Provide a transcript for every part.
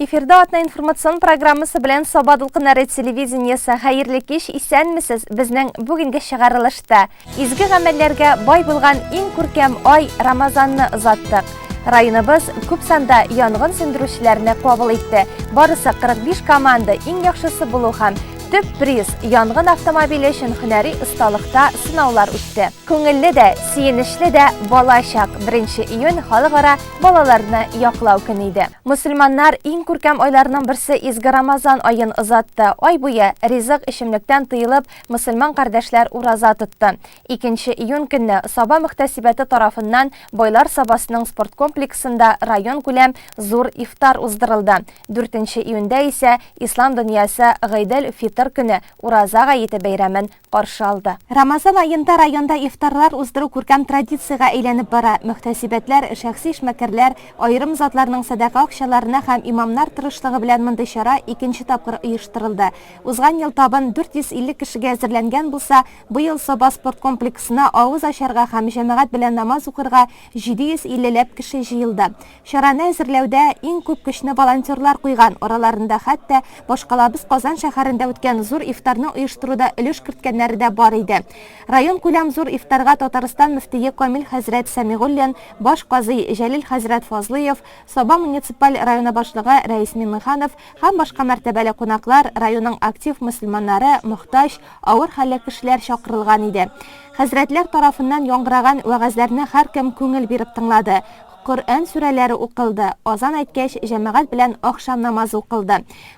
Эфирда атна информацион программасы белән Саба дулкыннары телевидениесе. Хәерле кич, исәнмесез. Безнең бүгенге чыгарылышта изге гамәлләргә бай булган иң күркәм ай Рамазанны озаттык. Районыбыз күп санда янгын сүндерүчеләрне кабул итте. Барысы 45 команда иң яхшысы булу һәм төп приз янгын автомобиле өчен һөнәри осталыкта сынаулар үтте. Күңелле дә, сөенечле дә балачак. 1 июнь халыкара балаларны яклау көне иде. Мөселманнар иң күркәм айларның берсе изге Рамазан аен озатты. Ай буе ризык эчемлектән тыелып, мөселман кардәшләр ураза тотты. 2 июнь көнне Саба мөхтәсибәте тарафыннан Байлар Сабасының спорткомплексында районкүләм зур ифтар уздырылды. 4 июньдә исә ислам дөньясы Гыйдел-Фитыр көне, Ураза гаете бәйрәмен каршы алды. Рамазан аенда районда ифтарлар уздыру күркәм традициягә әйләнеп бара. Мөхтәсибәтләр, шәхси эшмәкәрләр, аерым затларның сәдака акчаларына һәм имамнар тырышлыгы белән мондый чара икенче тапкыр оештырылды. Узган ел табын 450 кешегә әзерләнгән булса, быел Саба спорткомплексына авыз ачарга һәм җәмәгать белән намаз укырга 750 ләп кеше җыелды. Чараны әзерләүдә иң күп көчне волонтерлар куйган, араларында хәтта башкалабыз Казан шәһәрендә үткән зур ифтарны оештыруда өлеш керткәннәре дә бар иде. Районкүләм зур ифтарга Татарстан мөфтие Камил хәзрәт Сәмигуллин, баш казый Җәлил хәзрәт Фазлыев, Саба муниципаль районы башлыгы Рәис Миңнеханов һәм башка мәртәбәле кунаклар, районның актив мөселманнары, мохтаҗ, авыр хәлле кешеләр чакырылган иде. Хәзрәтләр тарафыннан яңгыраган вәгазьләрне һәркем күңел биреп тыңлады. Коръән сүрәләре укылды, азан әйткәч, җәмәгать белән ахшам намазы укылды.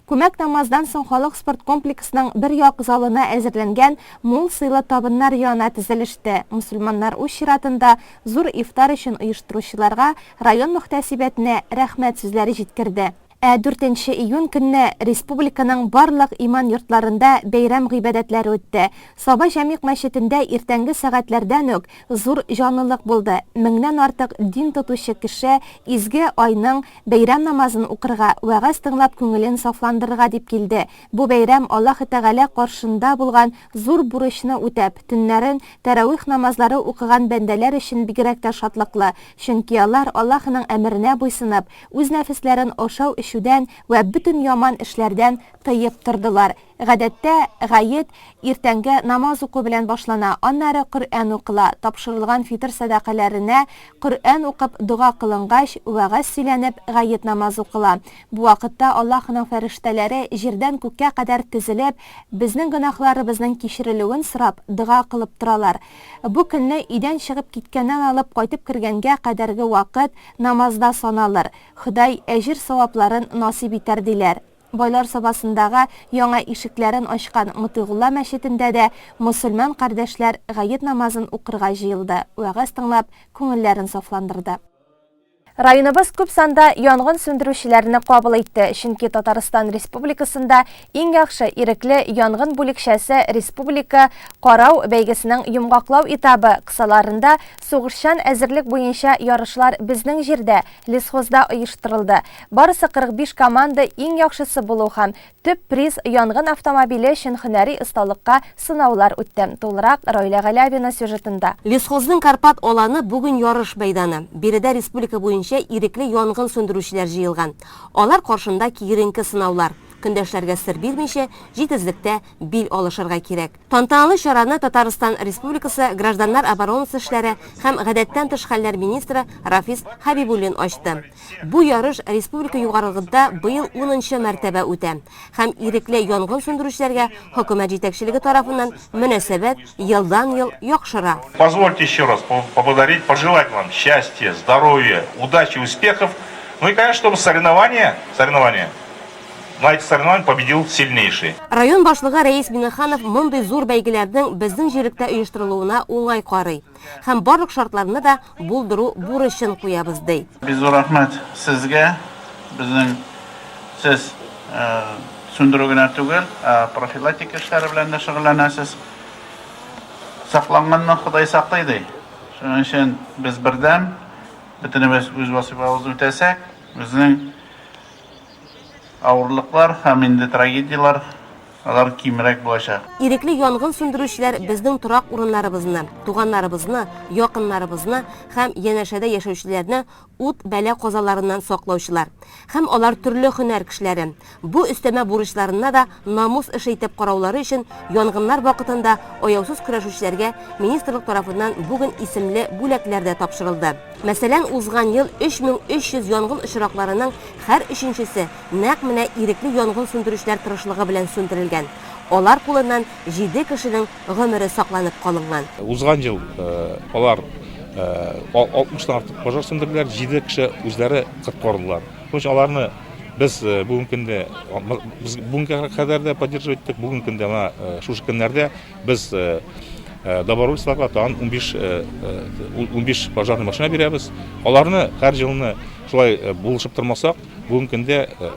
Күмәк намаздан соң халык спорткомплексының бер як залына әзерләнгән мул сыйлы табыннар янына тезелеште. Мөселманнар үз чиратында зур ифтар өчен оештыручыларга, район мөхтәсибәтенә рәхмәт сүзләре җиткерде. Ә дүртенче июнь көнне республиканың барлык иман йортларында бәйрәм гыйбадәтләре үтте. Саба Җәмигъ мәчетендә иртәнге сәгатьләрдән үк зур җанлылык булды. Меңнән артык дин тотучы кеше изге айның бәйрәм намазын укырга, вәгазь тыңлап күңелен сафландырырга дип килде. Бу бәйрәм Аллаһы Тәгалә каршында булган зур бурычны үтәп, төннәрен тәравих намазлары укыган бәндәләр өчен бигрәк тә шатлыклы, чөнки алар Аллаһының әмеренә буйсынып, Үз нәфесләрен ашау-эчүдән вә бөтен яман эшләрдән тыеп тордылар. Гадәттә, гает иртәнге намаз уку белән башлана, аннары Коръән укыла, тапшырылган фитыр сәдакаләренә Коръән укып дога кылынгач, вәгазь сөйләнеп, гает намазы укыла. Бу вакытта Аллаһының фәрештәләре җирдән күккә кадәр тезелеп, безнең гөнаһларыбызның кичерелүен сорап, дога кылып торалар. Бу көнне өйдән чыгып киткәннән алып кайтып кергәнгә кадәрге вакыт намазда саналыр, Ходай әҗер-савапларын насыйп итәр, диләр. Байлар Сабасындагы яңа ишекләрен ачкан Мотыйгулла мәчетендә дә мосылман кардәшләр гает намазын укырга җыелды, вәгазь тыңлап, күңелләрен сафландырды. Районыбыз күп санда янгын сүндерүчеләрне кабул итте, чөнки Татарстан Республикасында иң яхшы ирекле янгын бүлекчәсе республика карау бәйгесенең йомгаклау этабы кысаларында Сугышчан әзерлек буенча ярышлар безнең җирдә, Лесхозда оештырылды. Барысы 45 команда иң яхшысы булу һәм төп приз, янгын автомобиле өчен һөнәри осталыкка сынаулар үтте. Тулырак Раилә Галявина сюжетында. Лесхозның Карпат аланы бүген ярыш мәйданы. Биредә республика буенча ирекле янгын сүндерүчеләр җыелган. Алар каршында киеренке сынаулар. Көндәшләргә сер бирмичә, җитезлектә бил алышырга кирәк. Тантаналы чараны Татарстан Республикасы Гражданнар оборонасы эшләре һәм гадәттән тыш хәлләр министры Рафис Хәбибуллин ачты. Бу ярыш республика югарылыгында быел унынчы мәртәбә үтә һәм ирекле янгын сүндерүчеләргә хөкүмәт җитәкчелеге тарафыннан мөнәсәбәт елдан-ел яхшыра. Позвольте еще раз поблагодарить, пожелать вам счастья, здоровья, удачи, успехов. Ну и, конечно, чтобы соревнования, соревнования На этих соревнованиях победил сильнейший. Район башлыгы Рәис Миннеханов мондый зур бәйгеләрнең безнең җирлектә оештырылуына уңай карый һәм барлык шартларны да булдыру бурычын куябыз, ди. Бик зур рәхмәт сезгә, безнең сез сүндерү генә түгел, ә профилактика эшләре белән дә шөгыльләнәсез. Сакланганны Ходай саклый, ди. Шуның өчен без бердәм, бөтенебез үз вазыйфабызны үтәсәк, безнең Авырлыклар һәм инде трагедияләр алар кимрәк булачак. Ирекле янгын сүндерүчеләр безнең торак урыннарыбызны, туганнарыбызны, якыннарыбызны һәм янәшәдә яшәүчеләрне ут бәла-казаларыннан саклаучылар. Һәм алар төрле һөнәр кешеләре. Бу өстәмә бурычларына да намус эше итеп караулары өчен янгыннар вакытында аяусыз көрәшүчеләргә министрлык тарафыннан бүген исемле бүләкләр дә тапшырылды. Мәсәлән, узган ел 3300 янгын очракларының һәр өченчесе нәкъ менә ирекле янгын сүндерүчеләр тырышлыгы белән сүндерелгән. Алар кулыннан җиде кешенең гомере сакланып калынган. Узган ел алар 60 тан артык пожар сүндерделәр, җиде кеше үзләре коткардылар. Шуның өчен аларны без бүгенге көндә, без бүгенге кадәр дә поддерживать иттек, бүгенге көндә менә шушы көннәрдә Без добровольцларга тагын 15 15 пожарный машина бирәбез. Аларны һәр елны шулай булышып тормасак, бүгенге көндә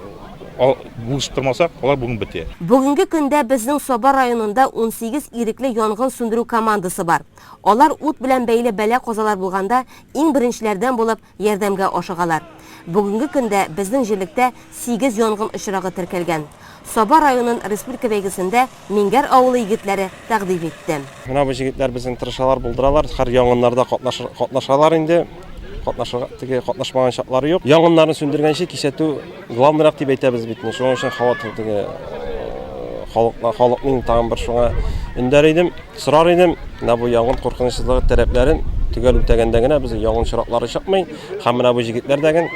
булышып тормасак, алар бүген бетә. Бүгенге көндә безнең Саба районында 18 ирекле янгын сүндерү командасы бар. Алар ут белән бәйле бәла-казалар булганда иң беренчеләрдән булып ярдәмгә ашыгалар. Бүгенге көндә безнең җирлектә сигез янгын очрагы теркәлгән. Саба районын республика бәйгесендә Миңгәр авылы егетләре тәкъдим итте. Менә бу җегетләр безнең тырышалар, булдыралар. Һәр янгыннарда катнашалар инде. Катнашырга, теге катнашмаган чаклары юк. Янгыннарны сүндергәнче кисәтү главныйрак дип әйтәбез бит. Шуның өчен халык теге халыкны, халыкны тагын бер шуңа өндәр идем. Сорар идем, менә бу янгын куркынычсызлыгы таләпләрен төгәл үтәгәндә генә безнең янгын очраклары чыкмый. Һәм менә бу җегетләр дә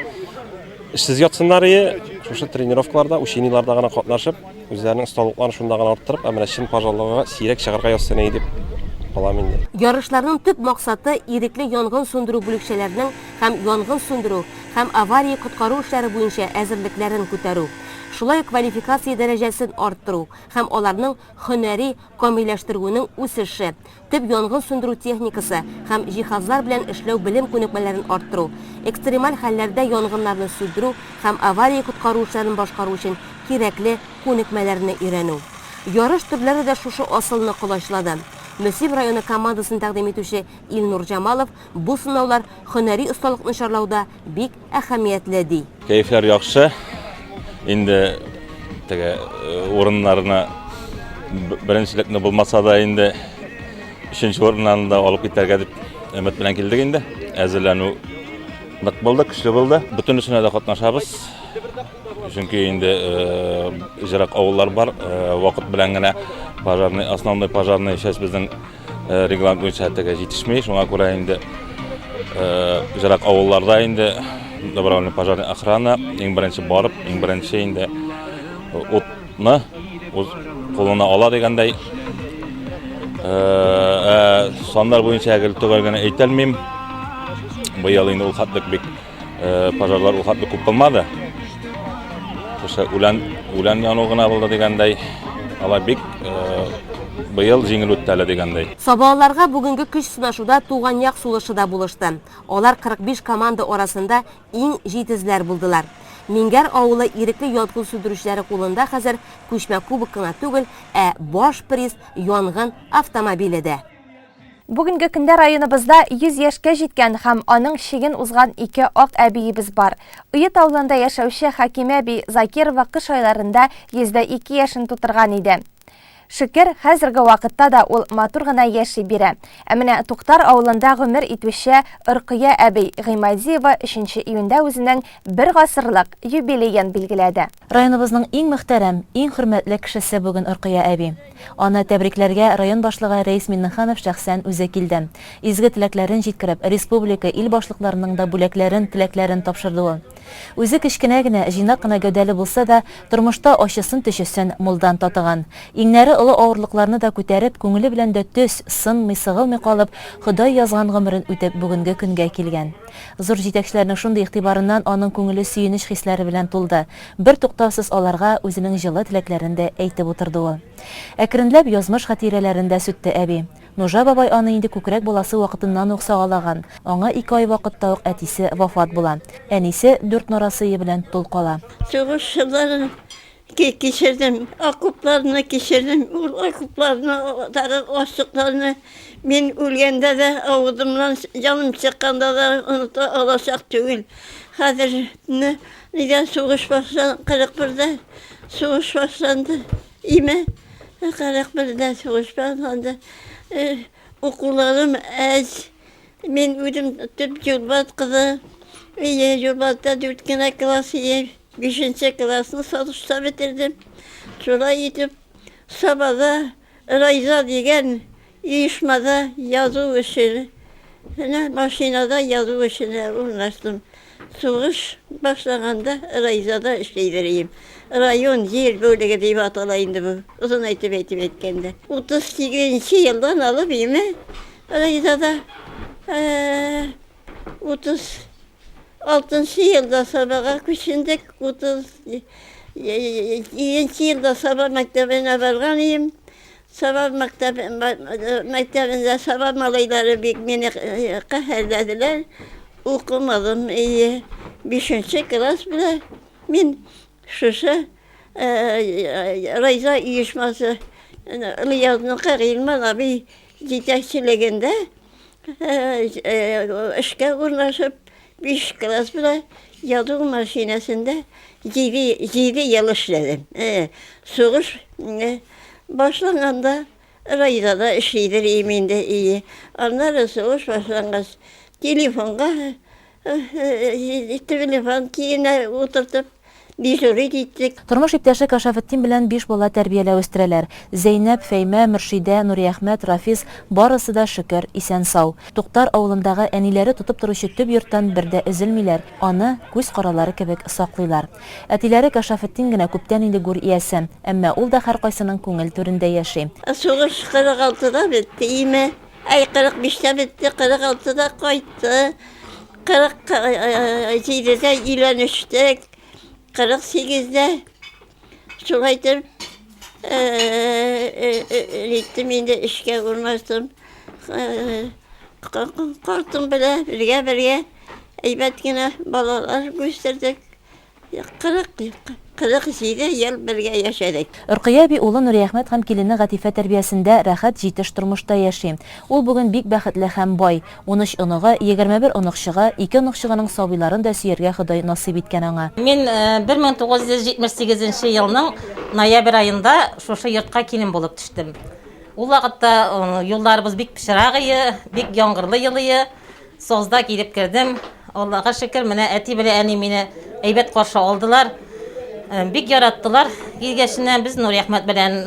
эшсез ятсыннар ие, шушы тренировкаларда, учениеларда гына катнашып, үзләренең осталыкларын шунда гына арттырып, ә менә чын пожарларга сирәк чыгарга язсын иде дип калам инде. Ярышларның төп максаты, ирекле янгын сүндерү бүлекчәләренең һәм янгын сүндерү һәм авария-коткару эшләре буенча әзерлекләрен күтәрү, шулай ук квалификация дәрәҗәсен арттыру һәм аларның һөнәри камилләштерүенең үсеше, төп янгын сүндерү техникасы һәм җиһазлар белән эшләү белем-күнекмәләрен арттыру, экстремаль хәлләрдә янгыннарны сүндерү һәм авария-коткару эшләрен башкару өчен кирәкле күнекмәләрне өйрәнү. Ярыш төрләре дә шушы асылны колачлады. Мөслим районы командасын тәкъдим итүче Илнур Җамалов бу сынаулар һөнәри осталыкны чарлауда бик әһәмиятле, ди. Кәефләр яхшы. Инде теге э, урыннарны беренчелекне булмаса да инде өченче урыннан да алып китәргә дип өмет белән килдек инде. Әзерләнү нык булды, көчле булды. Бөтенесенә дә катнашабыз. Чөнки инде э, җырак авыллар бар, э, вакыт белән генә пожарный, основной пожарный часть безнең Э, регламент буенча теге җитешми, шуңа күрә инде э, җырак авылларда инде добровольный пожарный охрана иң беренче барып, иң беренче инде утны үз кулына ала дигәндәй. Э, саннар буенча гел төгәл генә әйтә алмыйм. Быел инде ул хәтлек бик Э, пожарлар ул хәтле күп булмады. Шушы үлән, үлән яну гына булды дигәндәй, алай бик э, быел җиңел үтте әле дигәндәй. Сабалыларга бүгенге көч сынашуда туган як сулышы да булышты. Алар 45 команда арасында иң җитезләр булдылар. Миңгәр авылы ирекле янгын сүндерүчеләре кулында хәзер күчмә кубок кына түгел, ә баш приз янгын автомобиле дә. Бүгенге көндә районыбызда 100 яшькә җиткән һәм аның чиген узган ике ак әбиебез бар. Оет авылында яшәүче Хакимә әби Закирова кыш айларында 102 яшен тутырган иде. Шөкер, хәзерге вакытта да ул матур гына яши бирә. Ә менә Туктар авылында гомер итүче Оркыя әби Гыймадиева өченче июньдә үзенең бер гасырлык юбилеен билгеләде. Районыбызның иң мөхтәрәм, иң хөрмәтле кешесе бүген Оркыя әби. Аны тәбрикләргә район башлыгы Рәис Миннеханов шәхсән үзе килде. Изге теләкләрен җиткереп, республика, ил башлыкларының да бүләкләрен, теләкләрен тапшырды ул. Үзе кечкенә генә, җыйнак кына гәүдәле булса да, тормышта ачысын-төчесен мулдан татыган. Иңнәре олы авырлыкларны да күтәреп, күңеле белән дә төз, сынмый, сыгылмый калып, Ходай язган гомерен үтеп, бүгенге көнгә килгән. Зур җитәкчеләрнең шундый игътибарыннан аның күңеле сөенеч хисләре белән тулды. Бертуктаусыз аларга үзенең җылы теләкләрен дә әйтеп утырды ул. Әкренләп язмыш хатирәләрен дә сүтте әби. Нужа бабай аны инде күкрәк баласы вакытыннан ук сагалаган. Аңа ике ай вакытта ук әтисе вафат була. Әнисе дүрт нарасые белән тол кала. Сугыш елларын кичердем, окопларны кичердем, ул окопларны, тагы ачлыкларны мин үлгәндә дә, авызымнан җаным чыкканда да оныта алачак түгел. Хәзер нидән сугыш башлан, 41-дә сугыш башланды. Име 41-дә сугыш башланды. Укуларым әз. Мин үзем төп Юлбат кызы. Ие, Юлбатта дүрт кенә класс ие. Бишенче классны сугышта бетердем. Шулай итеп, Сабада Райза дигән оешмада язу эше, менә машинада язу эшенә урнаштым. Сугыш башлаганда Райзада эшлидер идем. Район җир бүлеге дип атала инде бу, озын әйтеп әйтеп әйткәндә. 38 нче елдан алып име Райзада 36 нчы елда Сабага күчендек, 37 нче елда Саба мәктәбенә барган идем. Саба мәктәбендә Саба малайлары бик мине каһәрләделәр. Укымадым, әйе. Бишенче класс белән мин шушы Райза оешмасы Ильязныкы Гыйльман абый җитәкчелегендә эшкә урнашып, биш класс белән язу машинасында җиде ел эшләдем. Сугыш башланганда райда эшлидер идем инде. Ие. Аннары сугыш башлангач, телефонга телефон киенә утыртып, дежурить иттек. Тормыш иптәше Кашафетдин белән биш бала тәрбияләп үстерәләр. Зәйнәп, Фәймә, Мөршидә, Нуриәхмәт, Рафис, барысы да, шөкер, исән-сау. Туктар авылындагы әниләре тотып торучы төп йорттан бер дә өзелмиләр, аны күз каралары кебек саклыйлар. Әтиләре Кашафетдин генә күптән инде гүр иясе, әмма ул да һәркайсының күңел түрендә яши. Сугыш 46 да бетте име? Әй, 45 тә бетте, 46 да кайтты. 47-дә өйләнештек, 48-дә шулай итеп җиттем инде эшкә урнаштым. Картым белән бергә-бергә әйбәт кенә балалар үстердек. 40, 47 ел бергә яшәдек. Ркыя әби улы Нуриәхмәт һәм килене Гатифә тәрбиясендә рәхәт, җитеш тормышта яши. Ул бүген бик бәхетле һәм бай. 13 оныгы, 21 оныкчыгы, ике оныкчыгының сабыйларын да сөяргә Ходай насыйп иткән аңа. Мин 1978 нче елның ноябрь аенда шушы йортка килен булып төштем. Ул вакытта юлларыбыз бик пычрак ие, бик яңгырлы ел ие. Сазда килеп кердем. Аллага шөкер, менә әти белән әни мине әйбәт каршы алдылар. Э, бик яраттылар. Килгәченнән без Нуриәхмәт белән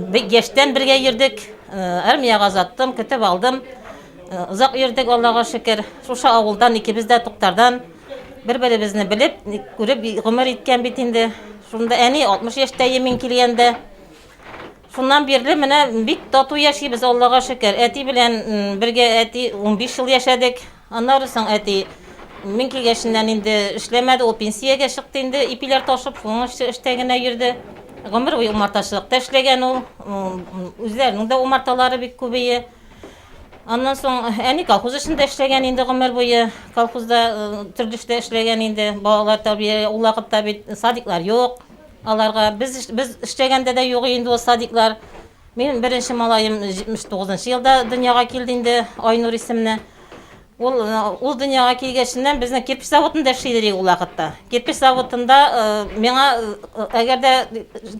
бик яшьтән бергә йөрдек. Э, армиягә озаттым, көтеп алдым. Э, озак йөрдек, Аллага шөкер. Шушы авылдан икебез дә Туктардан бер-беребезне белеп, күреп гомер иткән бит инде. Шунда әни 60 яшьтә мин килгәндә. Шуннан бирле менә бик тату яшибез, Аллага шөкер. Әти белән бергә әти 15 ел яшәдек. Аннары соң әти мин килгәченнән инде эшләмәде, ул пенсиягә чыкты инде, ипиләр ташып, шуның эштә генә йөрде. Гомер буе умартачылыкта эшләгән ул. Үзләренең дә умарталары бик күбее. Аннан соң әни колхоз эшендә эшләгән инде гомер буе. Колхозда төрле эштә эшләгән инде. Балалар тәрбия, ул вакытта бит садиклар юк. Аларга без без эшләгәндә дә юк инде ул садиклар. Минем беренче малаем 79 елда дөньяга килде инде, Айнур исемле. Ул ул дөньяга килгәченнән безнең кирпеч заводында эшли идек ул вакытта. Кирпеч заводында миңа әгәр дә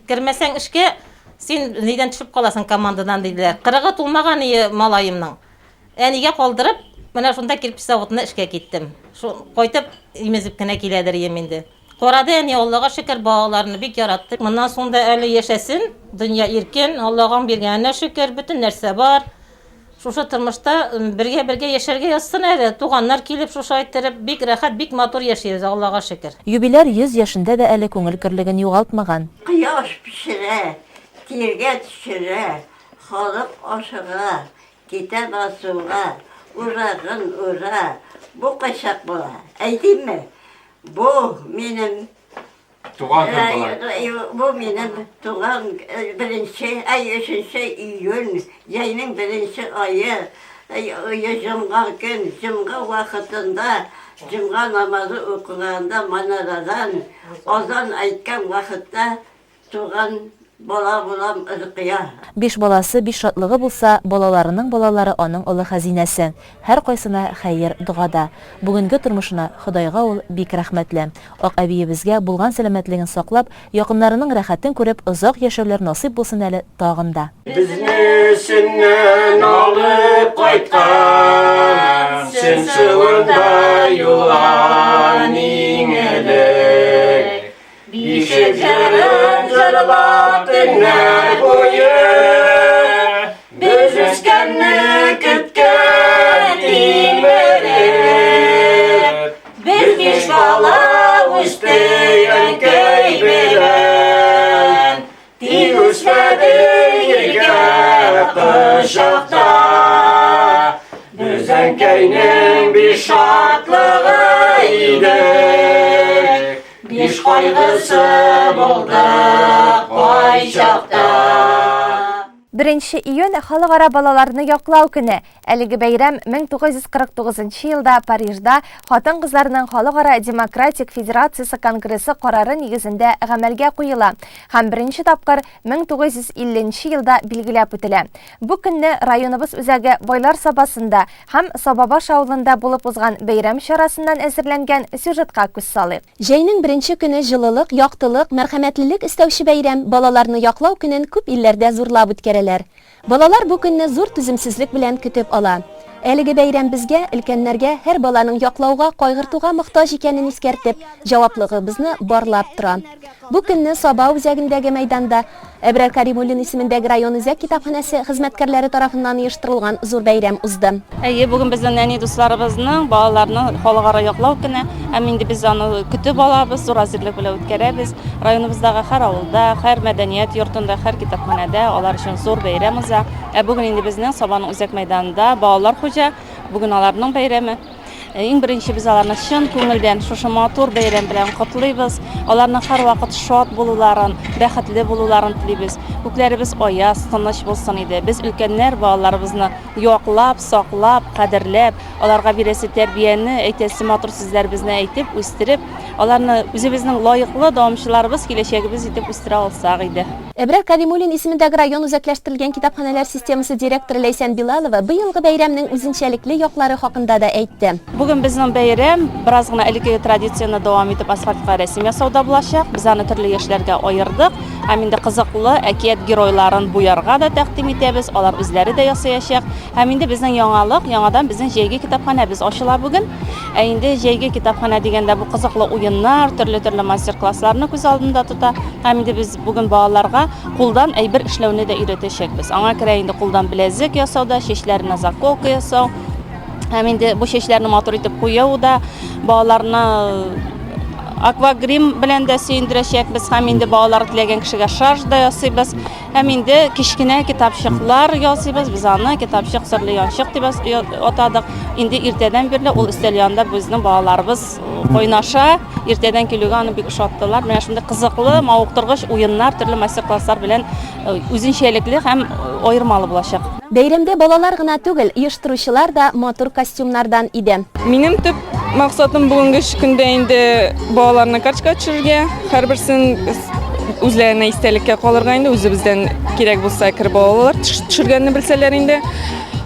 кермәсәң эшкә, син нидән төшеп каласың командадан диделәр. Кырыгы тулмаган ие малаемның. Әнигә калдырып, менә шунда кирпеч заводына эшкә киттем. Шул кайтып имезеп кенә киләдер ием инде. Карады әни, Аллага шөкер, балаларны бик яратты. Моннан соң да әле яшәсен, дөнья иркен, Аллагаң биргәненә шөкер, бөтен нәрсә бар. Шушы тормышта бергә-бергә яшәргә язсын әле. Туганнар килеп шушы әйттереп, бик рәхәт, бик матур яшибез, Аллага шөкер. Юбиляр 100 яшендә дә әле күңел көрлеген югалтмаган. Кояш пешерә, тиргә төшерә, халык ашыга, китә басуга, урагын ура. Бу кайчак була, әйтимме? Бу минем Туган көн була. Бу минем туган беренче, ай өченче июнь, җәйнең беренче ае, җомга көн, җомга вакытында, җомга намазы укыганда манарадан азан әйткән вакытта туган. бала булам Ркыя. Биш баласы, биш шатлыгы булса, балаларының балалары аның олы хәзинәсе. Һәркайсына хәер, догада. Бүгенге тормышына Ходайга ул бик рәхмәтле. Ак әбиебезгә булган сәламәтлеген саклап, якыннарының рәхәтен күреп, озак яшәүләр насыйп булсын әле тагын да. Безне Сөннән алып кайткан, Сөн суында юган иң элек. Бишек җырын җырлап төннәр буе, Без үскәнне көткән тилмереп. Без биш бала үстек әнкәй белән, Тик үсмәдек иркә кочакта. Без әнкәйнең биш шатлыгы идек, Биш кайгысы булдык кайчакта. Беренче июнь Халыкара балаларны яклау көне. Әлеге бәйрәм 1949 елда Парижда хатын-кызларның Халыкара демократик федерациясе конгрессы карары нигезендә гамәлгә куела һәм беренче тапкыр 1950 нче елда билгеләп үтелә. Бу көнне районыбыз үзәге Байлар Сабасында һәм Сабабаш авылында булып узган бәйрәм чарасыннан әзерләнгән сюжетка күз салыйк. Җәйнең беренче көне җылылык, яктылык, мәрхәмәтлелек өстәүче бәйрәм, балаларны яклау көнен күп илләрдә зурлап үткәрәләр. Балалар бу көнне зур түземсезлек белән көтеп ала. Әлеге бәйрәм безгә, өлкәннәргә, һәр баланың яклауга, кайгыртуга мохтаҗ икәнен искәртеп, җаваплыгыбызны барлап тора. Бу көнне Саба үзәгендәге мәйданда Әбрар Каримуллин исемендәге район үзәк китапханәсе хезмәткәрләре тарафыннан оештырылган зур бәйрәм узды. Әйе, бүген безнең нәни дусларыбызның, балаларның халыкара яклау көне. Һәм инде без аны көтеп алабыз, зур әзерлек белән үткәрәбез. Районыбыздагы һәр авылда, һәр мәдәният йортында, һәр китапханәдә алар өчен зур бәйрәм уза. Ә бүген инде безнең Сабаның үзәк мәйданында балалар хуҗа. Бүген аларның бәйрәме. Иң беренче без аларны чын күңелдән шушы матур бәйрәм белән котлыйбыз. Аларның һәрвакыт шат булуларын, бәхетле булуларын телибез. Күкләребез аяз, тыныч булсын иде. Без өлкәннәр балаларыбызны яклап, саклап, кадерләп, аларга бирәсе тәрбияне, әйтәсе матур сүзләребезне әйтеп, үстереп, аларны үзебезнең лаеклы дәвамчыларыбыз, киләчәгебез итеп үстерә алсак иде. Әбрар Кәлимуллин исемендәге район үзәкләштерелгән китапханәләр системасы директоры Ләйсән Билалова быелгы бәйрәмнең үзенчәлекле яклары хакында да әйтте. Бүген безнең бәйрәм бераз гына элеккеге традицияне дәвам итеп асфальтка рәсем ясауда булачак. Без аны төрле яшьләргә аердык һәм инде кызыклы әкият геройларын буярга да тәкъдим итәбез, алар үзләре дә ясаячак. Һәм инде безнең яңалык, яңадан безнең җәйге китапханәбез ачыла бүген. Ә инде җәйге китапханә дигәндә бу кызыклы уеннар, төрле-төрле мастер-классларны күз алдында тота. Һәм инде без бүген балаларга кулдан әйбер эшләүне дә өйрәтәчәкбез. Аңа керә инде кулдан беләзек ясау да, чәчләренә заколка ясау. Һәм инде бу чәчләрне матур итеп кую да балаларны аквагрим белән дә сөендерәчәкбез. Һәм инде балалар теләгән кешегә шарж да ясыйбыз. Һәм инде кечкенә китапчыклар ясыйбыз. Без аны китапчык серле янчык дип атадык. Инде иртәдән бирле ул өстәл янында безнең балаларыбыз кайнаша. Иртәдән килүгә аны бик ошаттылар. Менә шундый кызыклы, мавыктыргыч уеннар, төрле мастер-класслар белән үзенчәлекле һәм аермалы булачак. Бәйрәмдә балалар гына түгел, оештыручылар да матур костюмнардан иде. Минем төп максатым бүгенге көндә инде балаларны карточка төшерергә, һәрберсен үзләренә истәлеккә калырга инде, үзебездән кирәк булса кереп алалар, төшергәнне белсәләр инде.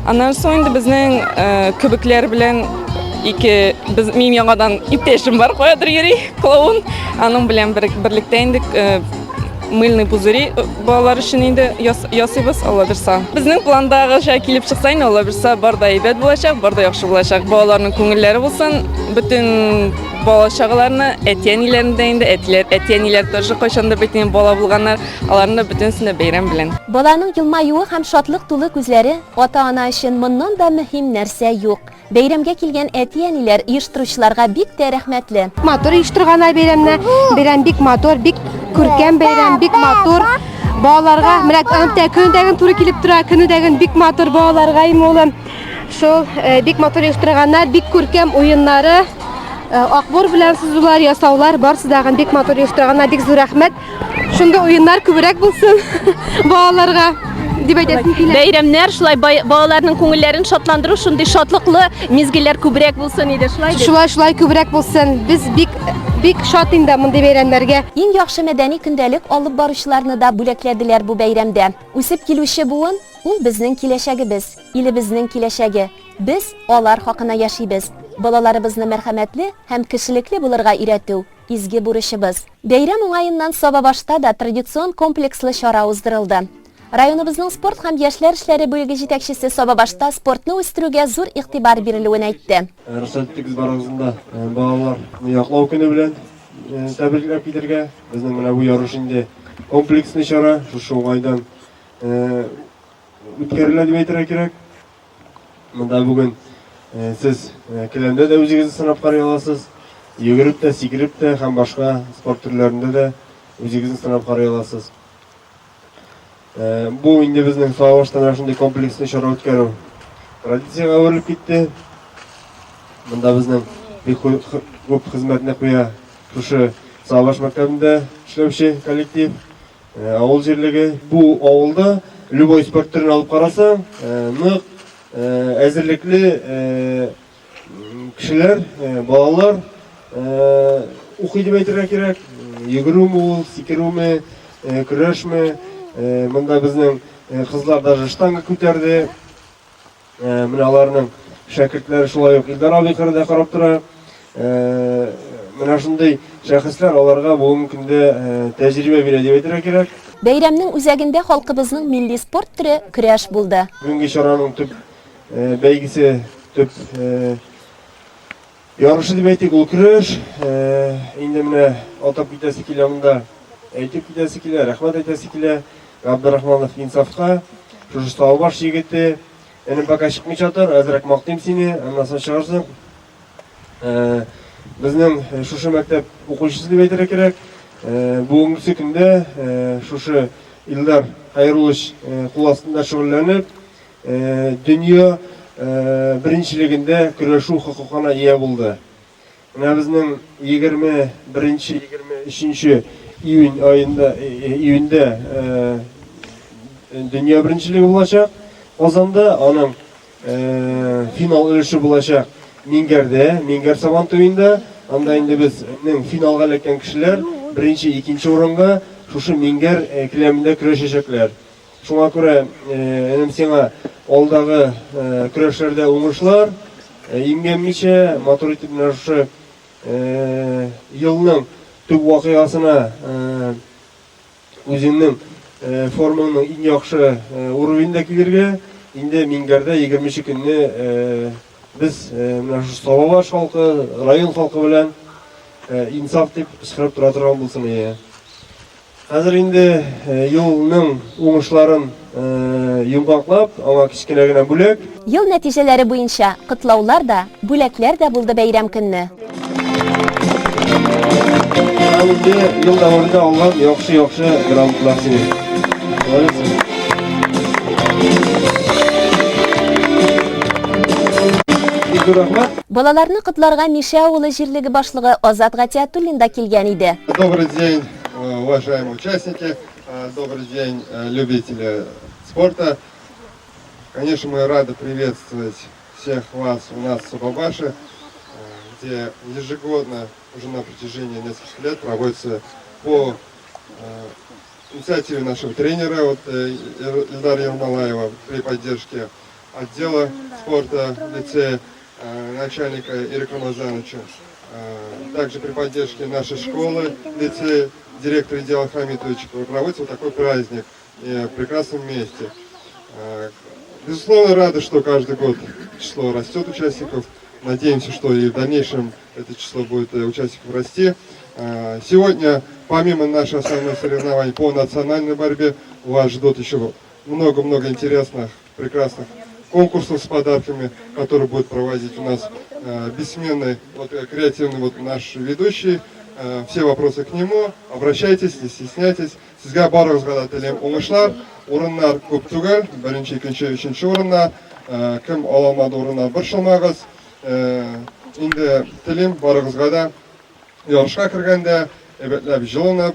Аннан соң инде безнең көбекләр белән ике, без, минем яңадан иптәшем бар, каядыр йөри, клоун. Аның белән берлектә инде мыльный пузыри балалар өчен инде ясыйбыз, Алла бирса. Безнең пландагыча килеп чыкса инде, Алла бирса, бар да әйбәт булачак, бар да яхшы булачак. Балаларның күңелләре булсын, бөтен бала чагаларны, әти-әниләрне дә инде, әтиләр, әти-әниләр тоже кайчандыр бит инде бала булганнар, аларны да бөтенесен дә бәйрәм белән. Баланың елмаюы һәм шатлык тулы күзләре ата-ана өчен моннан да мөһим нәрсә юк. Бәйрәмгә килгән әти-әниләр оештыручыларга бик тә рәхмәтле. Матур оештырганнар бәйрәмне. Бәйрәм бик матур, бик күркәм бәйрәм, бик матур. Балаларга менә көне дә туры килеп тора, көне дә бик матур балаларга им улым. Шул бик матур оештырганнар, бик күркәм уеннары, акбур белән сызулар, ясаулар, барысы да бик матур оештырганнар, бик зур рәхмәт. Шундый уеннар күбрәк булсын балаларга. Дип әйтәсем килә. Бәйрәмнәр шулай балаларның күңелләрен шатландыру, шундый шатлыклы мизгелләр күбрәк булсын иде, шулай бит? Шулай, шулай күбрәк булсын. Без бик бик шат инде мондый бәйрәмнәргә. Иң яхшы мәдәни көндәлек алып баручыларны да бүләкләделәр бу бәйрәмдә. Үсеп килүче буын, ул безнең киләчәгебез, илебезнең киләчәге. Без алар хакына яшибез. Балаларыбызны мәрхәмәтле һәм кешелекле булырга өйрәтү, изге бурычыбыз. Бәйрәм уңаеннан Сабабашта да традицион комплекслы чара уздырылды. Районыбызның спорт һәм яшьләр эшләре бүлеге җитәкчесе Сабабашта спортны үстерүгә зур игътибар бирелүен әйтте. Рөхсәт итегез барыгызны да балаларны яклау көне белән тәбрикләп китәргә. Безнең менә бу ярыш инде комплексный чара, шушы уңайдан үткәрелә дип әйтергә кирәк. Монда бүген сез келәмдә дә үзегезне сынап карый аласыз, йөгереп тә, сикереп тә һәм башка спорт төрләрендә дә үзегезне сынап карый аласыз. Бу инде безнең Салаватта менә шундый комплекслы чара үткәрү традициягә әверелеп китте. Монда безнең бик күп хезмәтне куя шушы Салават мәктәбендә эшләүче коллектив. Авыл җирлеге бу авылда любой спорт төрен алып карасаң, нык әзерлекле кешеләр, балалар укый дип әйтергә кирәк. Йөгерүме ул, сикерүме, көрәшме. Монда безнең кызлар даже штанга күтәрде. Менә аларның шәкертләре шулай ук Илдар абый кырында карап тора. Менә шундый шәхесләр аларга бүгенге көндә тәҗрибә бирә дип әйтергә кирәк. Бәйрәмнең үзәгендә халкыбызның милли спорт төре, көрәш булды. Бүгенге чараның төп бәйгесе, төп Ярышы дип әйтик, ул көрәш. Инде менә атап китәсе килә монда. Әйтеп китәсе килә, рәхмәт әйтәсе килә Габдрахманов Инсафка. Шушы Саубаш егете. Энем пока чыкмыйча тор, әзрәк мактыйм сине, аннан соң чыгарсың. Безнең шушы мәктәп укучысы дип әйтергә кирәк. Бүгенге көндә шушы Илдар Хәйруллович кул астында шөгыльләнеп, Дөнья беренчелегендә көрәшү хокукына ия булды. Менә безнең 21-23 июнь аенда июньдә дөнья беренчелеге булачак Казанда, аның финал өлеше булачак Миңгәрдә, Миңгәр Сабан туенда. Анда инде безнең финалга эләккән кешеләр беренче, икенче урынга шушы Миңгәр келәмендә көрәшәчәкләр. Шуңа күрә, энем, сиңа алдагы көрәшләрдә уңышлар, имгәнмичә, матур итеп менә шушы елның төп вакыйгасына үзеңнең формаңның иң яхшы уровеньдә килергә. Инде Миңгәрдә 20 көнне без менә шушы Сабабаш халкы, район халкы белән Инсаф дип кычкырып тора торган булсын ие. Хәзер инде елның уңышларын йомгаклап, аңа кечкенә генә бүләк. Ел нәтиҗәләре буенча котлаулар да, бүләкләр дә булды бәйрәм көнне. Һәм инде ел дәвамында алган яхшы-яхшы грамоталар синең. Молодец. Бик зур рәхмәт. Балаларны котларга Мишә авылы җирлеге башлыгы Азат Гатиятуллин да килгән иде. Добрый день, уважаемые участники, добрый день, любители спорта. Конечно, мы рады приветствовать всех вас у нас в Сабабаше, где ежегодно уже на протяжении нескольких лет проводится по инициативе нашего тренера вот, Ильдара Ермолаева при поддержке отдела спорта в лице начальника Ирика Рамазановича, также при поддержке нашей школы в лице директора Идеала Хамитовича проводится вот такой праздник в прекрасном месте. Безусловно, рады, что каждый год число растет участников. Надеемся, что и в дальнейшем это число будет участников расти. Сегодня, помимо наших основных соревнований по национальной борьбе, вас ждут еще много-много интересных, прекрасных конкурсов с подарками, которые будет проводить у нас бессменный, вот, креативный вот наш ведущий. Все вопросы к нему. Обращайтесь, не стесняйтесь. Сезгә барыгызга да телим уңышлар. Урыннар күп түгел. Беренче, икенче, өченче урыннар. Кем ала алмады урыннар, борчылмагыз. Инде телим барыгызга да ярышка кергәндә әйбәтләп җылынып,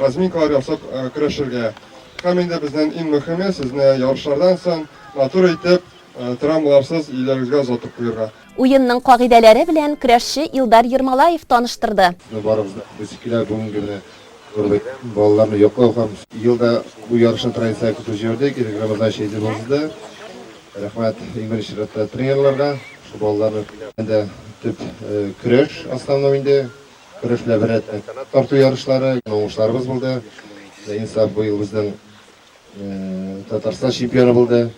разминкалар ясап көрәшергә. Һәм инде безнең иң мөһиме, сезне ярышлардан соң матур итеп, травмаларсыз өйләрегезгә озатып куерга. Уенның кагыйдәләре белән көрәшче Илдар Ермолаев таныштырды. Безне барыбызны күбесе килә, бүгенге менә зур бәйрәм, балаларны яклау һәм ел да бу ярышны традициягә кертеп җибәрдек, Ирек Рамазанович әйтеп узды. Рәхмәт иң беренче чиратта тренерларга, шул балаларны дә төп көрәш основной инде, көрәш белән беррәттән канат тарту ярышлары, уңышларыбыз булды. Инсаф быел безнең Татарстан чемпионы булды,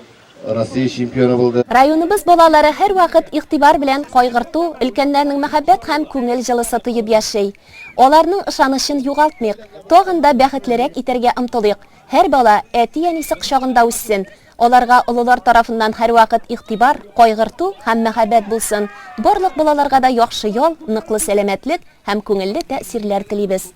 Россия чемпионы булды. Районыбыз балалары һәрвакыт игътибар белән кайгырту, өлкәннәрнең мәхәббәт һәм күңел җылысы тоеп яши. Аларның ышанычын югалтмыйк, тагын да бәхетлерәк итәргә омтылыйк. Һәр бала әти-әнисе кочагында үссен, аларга олылар тарафыннан һәрвакыт игътибар, кайгырту һәм мәхәббәт булсын. Барлык балаларга да яхшы ял, ныклы сәламәтлек һәм күңелле тәэсирләр телибез.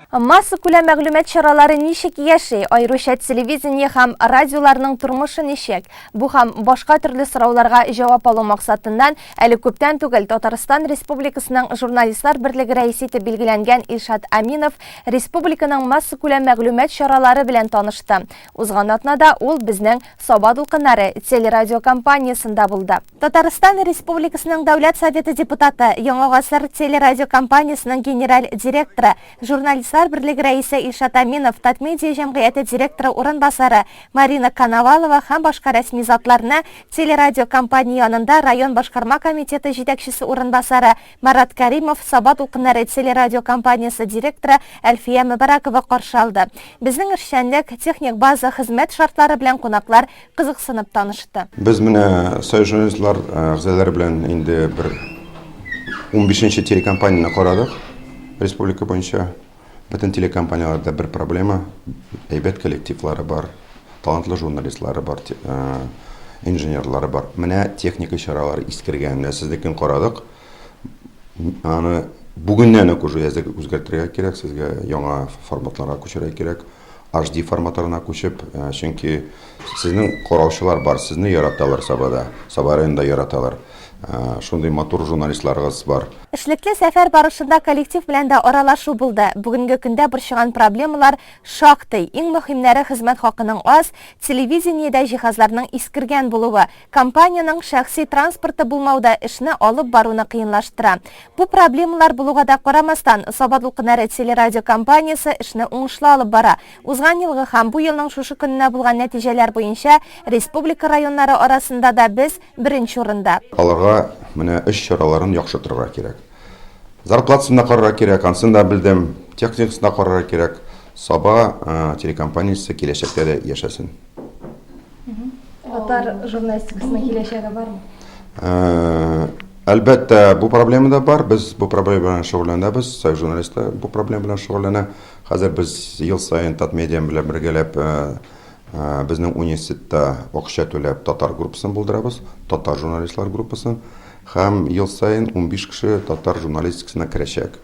Массакүләм мәгълүмат чаралары ничек яши, аеруча телевидение һәм радиоларның тормышы ничек? Бу һәм башка төрле сорауларга җавап алу максатыннан әле күптән түгел Татарстан Республикасының Журналистлар берлеге рәисе итеп билгеләнгән Илшат Аминов республиканың массакүләм мәгълүмат чаралары белән танышты. Узган атнада ул безнең Саба дулкыннары телерадиокомпаниясендә булды. Татарстан Республикасының Дәүләт Советы депутаты, Яңа гасыр телерадиокомпаниясенең генераль директоры, Журналистлар берлеге рәисе Илшат Әминов, Татмедиа җәмгыяте директоры урынбасары Марина Коновалова һәм башка рәсми затларны телерадиокомпания янында район башкарма комитеты җитәкчесе урынбасары Марат Кәримов, Саба дулкыннары телерадиокомпаниясе директоры Әлфия Мөбарәкова каршы алды. Безнең эшчәнлек, техник база, хезмәт шартлары белән кунаклар кызыксынып танышты. Без менә Союз журналистлар әгъзалары белән инде бер унбишенче телекомпанияне карадык республика буенча. Бөтен телекомпанияләрдә бер проблема, әйбәт коллективлары бар, талантлы журналистлары бар, инженерлары бар. Менә техника чаралары искергән. Менә сезнекен карадык. Аны бүгеннән үк уже үзгәртергә кирәк, сезгә яңа форматларга күчәргә кирәк. HD форматларына күчеп, чөнки сезнең караучылар бар, сезне яраталар Сабада, Саба районында яраталар. Шундый матур журналистларыгыз бар. Эшлекле сәфәр барышында коллектив белән дә аралашу булды. Бүгенге көндә борчыган проблемалар шактый. Иң мөһимнәре хезмәт хакының аз, телевидениедә җиһазларның искергән булуы, компаниянең шәхси транспорты булмау да эшне алып баруны кыенлаштыра. Бу проблемалар булуга да карамастан, Саба дулкыннары телерадиокомпаниясе эшне уңышлы алып бара. Узган елгы һәм бу елның шушы көненә булган нәтиҗәләр буенча республика районнары арасында да без беренче урында. Аларга менә эш чараларын яхшыртырга кирәк. Зарплатасын да карарга кирәк, ансын да белдем, техникасын да карарга кирәк. Саба телекомпаниясе киләчәктә дә яшәсен. Татар журналистикасының киләчәге бармы? Әлбәттә, бу проблема да бар. Без бу проблема белән шөгыльләнәбез. Союз журналистлары бу проблема белән шөгыльләнә. Хәзер без ел саен Татмедиа белән бергәләп безнең университетта акча түләп татар группасын булдырабыз, татар журналистлар группасын. Һәм ел саен 15 кеше татар журналистикасына керәчәк.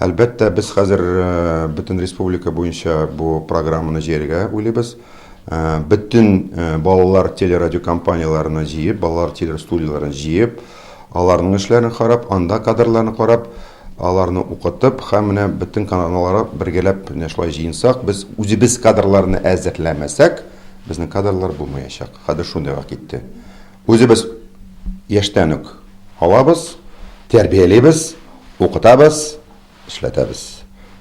Әлбәттә, без хәзер бөтен республика буенча бу программаны җәяргә уйлыйбыз. Бөтен балалар телерадиокомпанияләрен җыеп, балалар телестудияләрен җыеп, аларның эшләрен карап, анда кадрларны карап, аларны укытып һәм менә бөтен каналларга бергәләп менә шулай җыенсак, без үзебез кадрларны әзерләмәсәк, безнең кадрлар булмаячак. Хәзер шундыйга китте. Үзебез яшьтән үк алабыз, тәрбиялибез, укытабыз, эшләтәбез.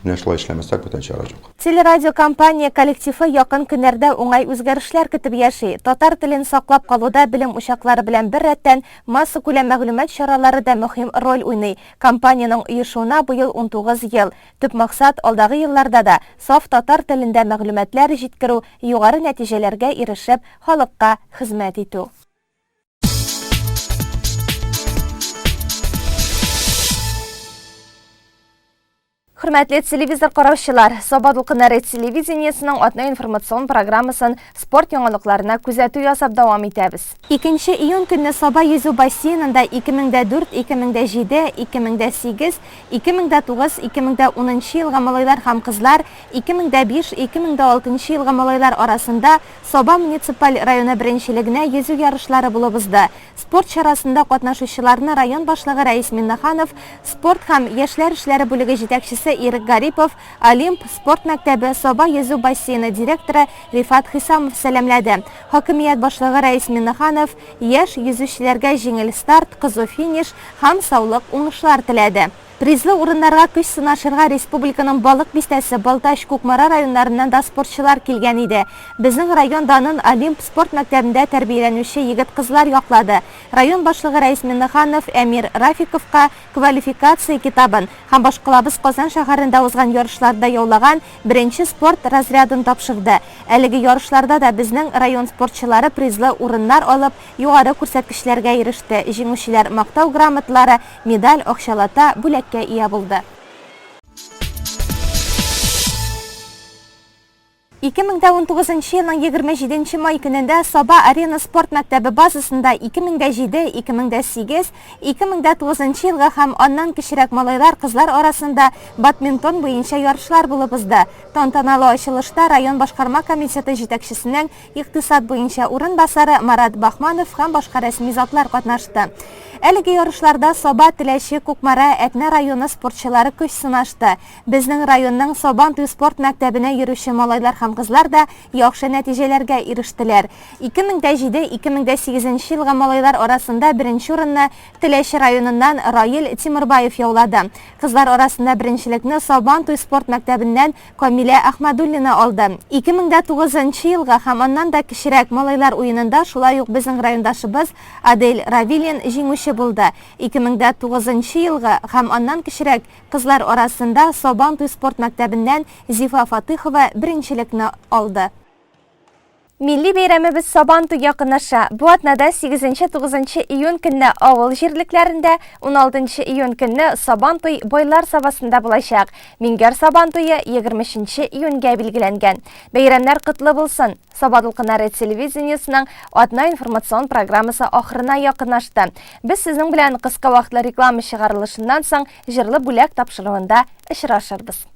Менә шулай эшләмәсәк, бүтән чара юк. Телерадиокомпания коллективы якын көннәрдә уңай үзгәрешләр көтеп яши. Татар телен саклап калуда белем учаклары белән беррәттән массакүләм мәгълүмат чаралары да мөһим роль уйный. Компаниянең оешуына быел 19 ел. Төп максат, алдагы елларда да саф татар телендә мәгълүматлар җиткерү, югары нәтиҗәләргә ирешеп, халыкка хезмәт итү. Хөрмәтле телевизор караучылар, Саба дулкыннары телевидениесының атна информацион программасын спорт яңалыкларына күзәтү ясап дәвам итәбез. 2 июнь көнне Саба йөзү бассейнында 2004, 2007, 2008, 2009, 2010 елгы малайлар һәм кызлар, 2005, 2006 елгы малайлар арасында Саба муниципаль районы беренчелегенә йөзү ярышлары булып узды. Спорт чарасында катнашучыларны район башлыгы Рәис Миннеханов, спорт һәм яшьләр эшләре бүлеге җитәкчесе Ирек Гарипов, Олимп спорт мәктәбе Саба йөзү бассейны директоры Рифат Хисамов сәламләде. Хакимият башлыгы Рәис Миңнеханов яшь йөзүчеләргә җиңел старт, кызу финиш һәм саулык, уңышлар теләде. Призлы урыннарга көч сынашырга республиканың Балык Бистәсе, Балтач, Кукмара районнарыннан да спортчылар килгән иде. Безнең район данын Олимп спорт мәктәбендә тәрбияләнүче егет-кызлар яклады. Район башлыгы Рәис Миңнеханов Әмир Рафиковка квалификация китабын һәм башкалабыз Казан шәһәрендә узган ярышларда яулаган беренче спорт разрядын тапшырды. Әлеге ярышларда да безнең район спортчылары призлы урыннар алып, югары күрсәткечләргә иреште, җиңүчеләр Мактау грамоталары, Медаль, акчалата бүләккә ия булды. 2019 елның 27 май көнендә Саба Арена спорт мәктәбе базасында 2007, 2008, 2009 елгы һәм аннан кечерәк малайлар, кызлар арасында бадминтон буенча ярышлар булып узды. Тантаналы ачылышта район башкарма комитеты җитәкчесенең икътисад буенча урынбасары Марат Бахманов һәм башка рәсми затлар катнашты. Әлеге ярышларда Саба, Теләче, Кукмара, Әтнә районы спортчылары көч сынашты. Безнең районның Сабантуй спорт мәктәбенә йөрүче малайлар һәм кызлар да яхшы нәтиҗәләргә ирештеләр. 2007-2008 елгы малайлар арасында беренче урынны Теләче районыннан Раил Тимербаев яулады. Кызлар арасында беренчелекне Сабантуй спорт мәктәбеннән Камилә Әхмәдуллина алды. 2009 нчы елгы һәм аннан да кечерәк малайлар уенында шулай ук безнең райондашыбыз Адель Равилин җиңүче булды. 2009 нчы елгы һәм аннан кечерәк кызлар арасында Сабантуй спорт мәктәбеннән Зифа Фатыйхова беренчелекне алды. Милли бәйрәмебез Сабантуй якынлаша. Бу атнада 8-9 июнь көнне авыл җирлекләрендә, 16 июнь көнне Сабантуй Байлар Сабасында булачак. Миңгәр Сабантуе 23 июньгә билгеләнгән. Бәйрәмнәр котлы булсын! Саба дулкыннары телевидениесының атна информацион программасы ахырына якынлашты. Без сезнең белән кыска вакытлы реклама чыгарылышыннан соң җырлы бүләк тапшыруында очрашырбыз.